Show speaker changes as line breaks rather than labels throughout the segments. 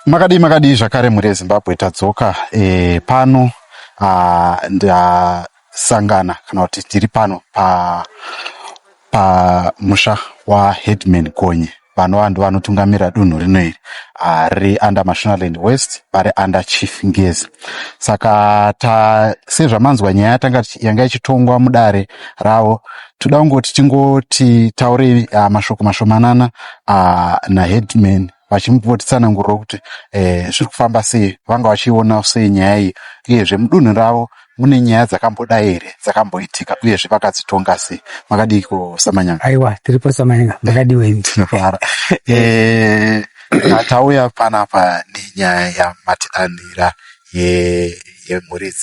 Makadii makadii zvakare mhuri yeZimbabwe tadzoka e, pano ndasangana kana kuti tiri pano pa pamusha waHeadman Gonye vanova ndovanotungamira dunhu rino iri riri under Mashonaland West vari under Chief Ngezi. Saka ta sezvamanzwa nyaya yatanga yanga ichitongwa mudare ravo toda kungoti tingoti taurei mashoko mashomanana naHeadman vachimbotitsanangurira kuti eh, zviri kufamba sei vanga vachiona sei nyaya iyi uyezve mudunhu ravo mune nyaya dzakambodai here dzakamboitika uyezve vakadzitonga sei. Makadii kuSamanyanga?
Aiwa, tiripo Samanyanga, makadiwa imi?
Tinofara. Eh, tauya panapa nenyaya yamatidanira yemhuri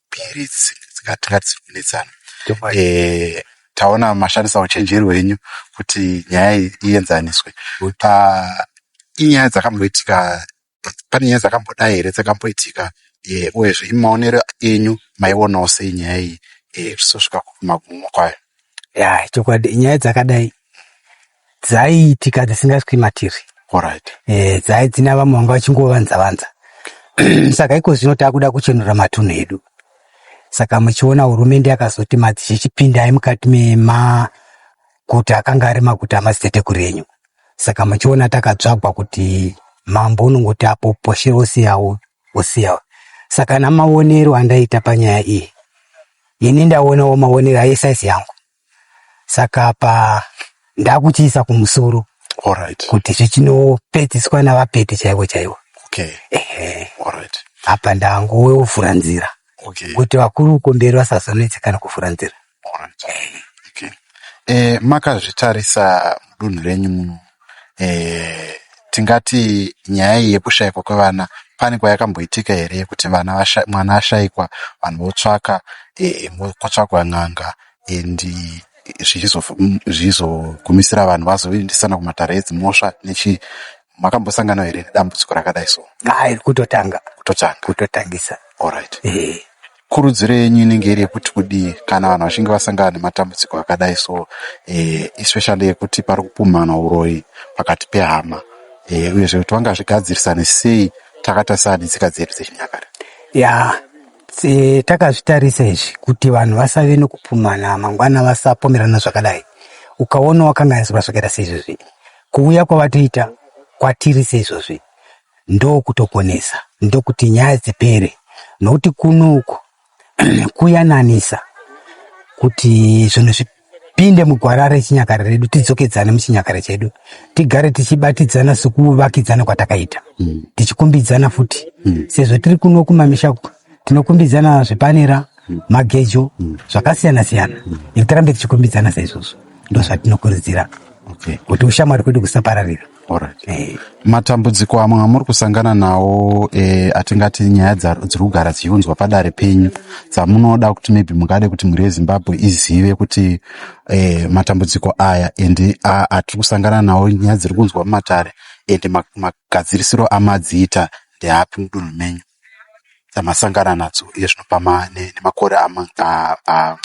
mbiri dzingati dziri kunetsana. Eh, taona mashandisa uchenjeri hwenyu kuti nyaya iyi ienzaniswe. Inyaya dzakamboitika, pane nyaya dzakambodai here dzakamboitika eh, uyezve imi maonero enyu maionawo sei nyaya iyi eh, zvichizosvika kumagumo kwayo?
Ya, chokwadi nyaya dzakadai dzaiitika dzisingasviki matiri.
Alright.
Eh, dzai dzina vamwe vanga vachingovanza vanza. Saka iko zvino takuda kuchenura matunhu edu. Saka muchiona hurumende yakazoti madzishe chipindai mukati memaguta akanga ari maguta amadziteteguru enyu. Saka muchiona takatsvagwa kuti mambo unongoti apo poshera osiyawo osiyawo. Saka namaonero andaita panyaya iyi, ini ndaonawo maonero aesaizi yangu. Saka apa ndakuchiisa kumusoro.
Alright.
Kuti zvichinopedziswa navapete chaivo chaivo.
Okay.
Ehe.
Alright.
Apa ndangovhura nzira.
Okay.
Kuti vakuru kumberi vasazonetsekana kuvhura nzira.
Alright. Okay. Eh, makazvitarisa mudunhu renyu muno eh, tingati nyaya iyi yekushaikwa kwevana pane kwayakamboitika here yekuti vana mwana ashaikwa vanhu votsvaka eh, kotsvakwa n'anga and zvichizogumisira vanhu vazoendesana kumatare edzimhosva nechi makambosangana here nedambudziko rakadai so?
Hai, kutotanga.
Kutotanga.
Kutotangisa.
Alright.
Eh.
Kurudziro yenyu inenge iri yekuti kudii kana vanhu vachinge vasangana nematambudziko akadai so eh, especially yekuti pari kupumhana uroyi pakati pehama eh, uyezve kuti vangazvigadzirisane sei takatarisana netsika dzedu dzechinyakare?
Ya, takazvitarisa izvi kuti vanhu vasave nokupumhana mangwana vasapomerana zvakadai. Ukaona wakanganisirwa zvakaita seizvozvi, kuuya kwavatoita kwatiri seizvozvi ndokutokonesa, ndokuti nyaya dzipere, nokuti kuno uku kuyananisa kuti zvinhu zvipinde mugwara rechinyakare redu, tidzokedzane muchinyakare chedu, tigare tichibatidzana sekuvakidzana kwatakaita, tichikumbidzana futi sezvo tiri kuno kumamisha tinokumbidzana zvipanera, magejo, zvakasiyana siyana, nekuti tirambe tichikumbidzana saizvozvo, ndozvatinokurudzira
Okay.
kuti ushamwari kwedu kusapararira.
Alright.
Eh.
Matambudziko amwe amuri kusangana nawo eh, atingati nyaya dziri kugara dzichiunzwa padare penyu dzamunoda kuti maybe mungade kuti mhuri yeZimbabwe izive kuti eh, matambudziko aya and atiri kusangana nawo, nyaya dziri kunzwa mumatare and magadzirisiro amadziita ndeapi mudunhu menyu dzamasangana nadzo iye zvino pama nemakore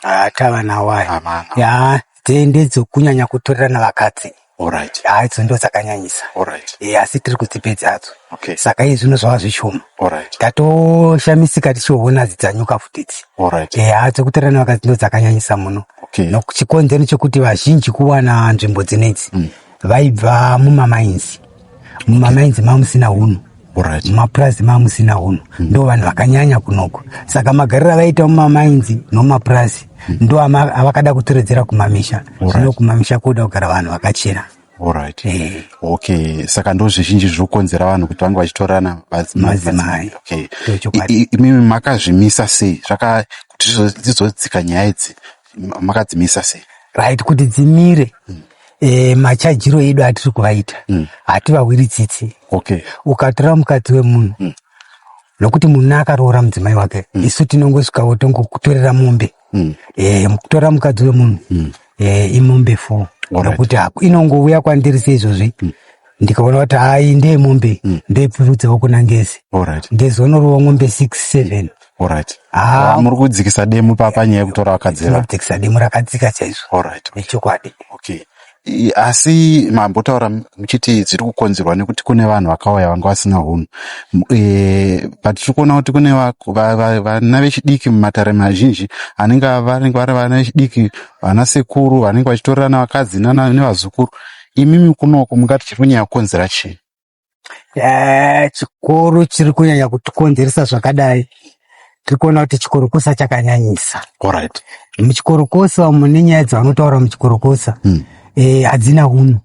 atava nawo aya? Ya, ndedzokunyanya kutorerana vakadzi.
Alright.
Ya, idzo ndo dzakanyanyisa.
Alright.
E, asi tiri kudzipedza hadzo.
Okay.
Saka iye zvino zvava zvishoma.
Alright.
Tatoshamisika tichiona dzidzanyuka futi idzi.
Alright.
E, hadzo kutorerana vakadzi ndo dzakanyanyisa muno.
Okay.
Nokuchikonzero chekuti vazhinji kuwana nzvimbo dzinedzi vaibva mumamainzi. Mumamainzi mamusina hunhu.
Alright.
Mumapurazi mamusina hunhu. Ndo vanhu vakanyanya kunoko. Saka magariro avaita mumamainzi nomumapurazi ndo avakada kutoredzera kumamisha. Zvino kumamisha kuda kugara vanhu vakachena.
Alright.
Eh.
Okay, saka ndo zvizhinji zviri kukonzera vanhu kuti vange vachitorana
madzimai.
Okay.
Ndochokwadi.
Imimi makazvimisa sei? Zvaka kuti dzizodzika nyaya idzi makadzimisa sei?
Right, kuti dzimire machajiro edu atiri kuvaita hativawiri tsitsi.
Okay.
Ukatora mukadzi wemunhu nokuti munhu akaroora mudzimai wake, isu tinongosvikawo tongokutorera mombe. Kutora mukadzi wemunhu imombe 4. Nokuti inongouya kwandiri seizvozvi, ndikaona kuti hai ndeyemombe, ndoipfurudzawo kuna Ngezi.
Alright.
Ngezi unorova mombe 6 7.
Alright.
Ah.
Muri kudzikisa demo panyaya yekutora vakadzi va.
Tinodzikisa demo rakadzika chaizvo.
Alright.
Nechokwadi.
Okay. Asi mambotaura muchiti dziri kukonzerwa nekuti kune vanhu vakauya vanga vasina hunhu. But tiri kuona kuti kune vana vechidiki mumatare mazhinji anenge vanenge vari vana vechidiki, vana sekuru vanenge vachitorerana vakadzi nevazukuru. Imimi kunoko mungati chiri kunyanya kukonzera chii?
Chikoro chiri kunyanya kutikonzeresa zvakadai, tiri kuona kuti chikorokosa chakanyanyisa. Muchikorokosa mune nyaya dzavanotaura muchikorokosa hadzina unhu.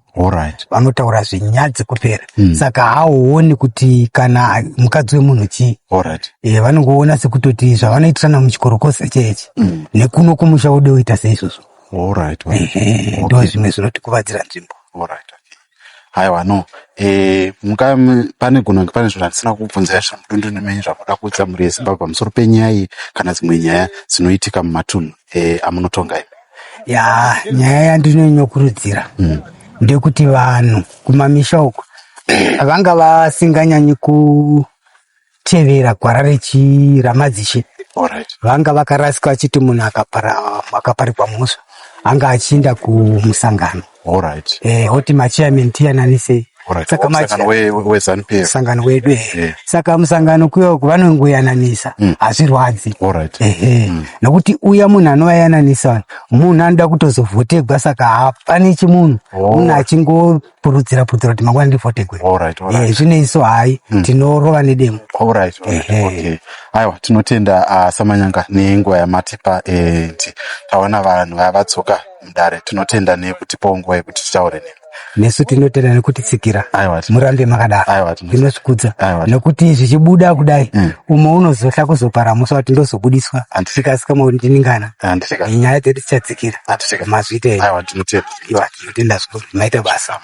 Vanotaura zvenyadzi kupera. Saka hauoni kuti kana mukadzi wemunhu chii. Vanongoona sekutoti zvavanoitirana muchikorokosa chechi nekuno kumusha wode woita seizvozvo. Ndo zvimwe zvinotikuvadzira nzvimbo.
Alright. Okay. Haiwa, no. Muka pane gona kunge pane zvinhu zvandisina kubvunzai zvemudundundu menyu zvamunoda kuudza mhuri yeZimbabwe pamusoro penyaya iyi kana dzimwe nyaya dzinoitika mumatunhu amunotonga imi.
Ya, nyaya yandinonyokurudzira ndekuti vanhu kumamisha uku vanga vasinganyanyi kutevera gwara ramadzishe. Vanga vakarasika vachiti munhu akaparikwa mhosva anga achiinda kumusangano. Oti machairman tiyananisei. Saka
Musangano weZANU PF.
Musangano wedu. Saka musangano kuya uku vanongoyananisa, hazvirwadzi. Ehe. Nokuti uya munhu anovayananisa munhu anoda kutozovhotegwa, saka hapane chimunhu munhu achingopurudzira purudzira kuti mangwana ndivhotegwe. Zvino isu hai, tinorova nedemo.
Alright. Okay. Aiwa, tinotenda Samanyanga nenguva yamatipa. Taona vanhu vaya vadzoka mudare. Tinotenda nekutipawo nguva yekuti titaure nemi.
Nesu tinotenda nekutitsikira.
Aiwa,
Murambe makadaro.
Aiwa,
Tinozvikudza
Aiwa.
nekuti zvichibuda kudai, umwe unozohla kuzopara mhosva kuti ndozobudiswa, tikasika ndiningana.
Handitika.
Nyaya dzedu tichadzikira.
Handitika.
Mazviita.
Aiwa, tinotenda.
Iwa, tinotenda zvikuru, maita basa.